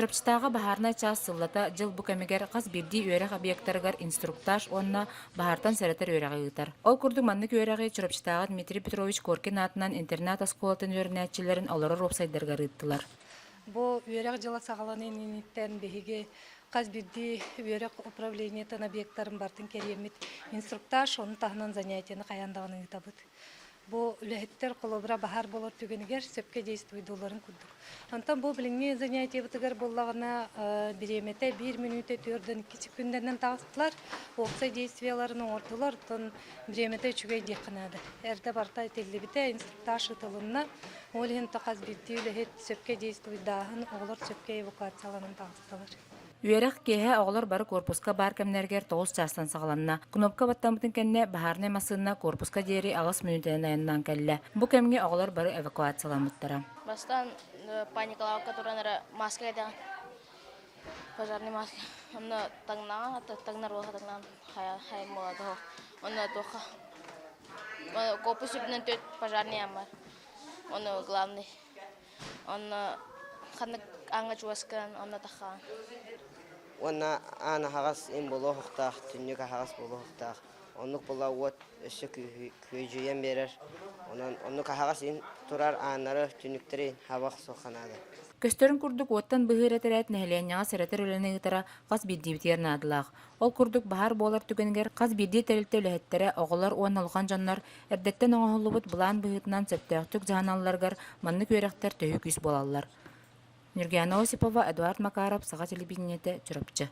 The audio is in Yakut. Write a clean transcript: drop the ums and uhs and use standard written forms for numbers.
Чурапчытааҕы баһаарынай чаас сыллата дьыл бу кэмигэр хас биирдии үөрэх объектарыгар инструктаж уонна баһаартан сэрэтэр үөрэҕи ыытар. Ол курдук маннык үөрэҕи Чурапчытааҕы Дмитрий Петрович Коркин аатынан интернат оскуолатын үөрэнээччилэрин олорор уопсайдарыгар ыыттылар. Бу үөрэх дьыла саҕаланыан инниттэн биһиги хас биирдии үөрэх управлениетын объектарын барытын кэриэммит инструктаж, ону таһынан занятиены хайаан даҕаны ыытабыт. Бу үлэһиттэр холобура баһаар буолар түгэнигэр сөпкө действуйдуулларын курдук. Онтон бу билиҥҥи занятиебытыгар буоллаҕына бириэмэтэ биир мүнүүтэ түөрдэн икки күндэнэн таҕыстылар. Уопсай действиеларын оҥордулар, оттон бириэмэтэ үчүгэй диэххэ наада. Эрдэ барыта этиллибитэ, инструктаж ыытылынна. Ол иһин хас биирдии үлэһит сөпкө действуйдааһын, оҕолор сөпкө эвакуацияланан таҕыстылар. Үөрэх киэһэ оҕолор бары куорпуска баар кэмнэригэр 9 чаастан саҕаланна. Кнопка баттаммытын кэннэ баһаарынай массыына куорпуска диэри 8 мүнүүтэнэн айаннаан кэллэ. Бу кэмҥэ оҕолор бары эвакуацияламмыттара. Бастаан паникалаабакка туран эрэ маска кэтэҕин. Пожарный маска. Онно таҥнаҕын, таҥнар уоха таҥнаан хайа хайа буолла Онно туохха корпус үрдүнэн төрт пожарный бар. Ону главный. Онно ханнык ааҥҥа чугаскын, онно таххаҕын. Уонна аан аһаҕас им буолуохтаах, түннүк аһаҕас буолуохтаах. Оннук була уот өссө күөдьүйэн биэрэр. Онон оннук аһаҕас ин турар ааннары, түннүктэри хаба охсуохха наада. Көстөрүн курдук, уоттан быһыыр этэрээт нэһилиэнньэҕэ сэрэтэр үлэни ыытара хас биирдиибитигэр наадалаах. Ол курдук, баһаар буолар түгэнигэр хас биирдии тэрилтэ үлэһиттэрэ, оҕолор уонна улахан дьоннор эрдэттэн оҥоһуллубут былаан быһыытынан сөптөөхтүк дьаһаналларыгар маннык үөрэхтэр төһүү күүс буолаллар. Ньургуяна Осипова, Эдуард Макаров, Саха телевидениетэ, Чурапчы.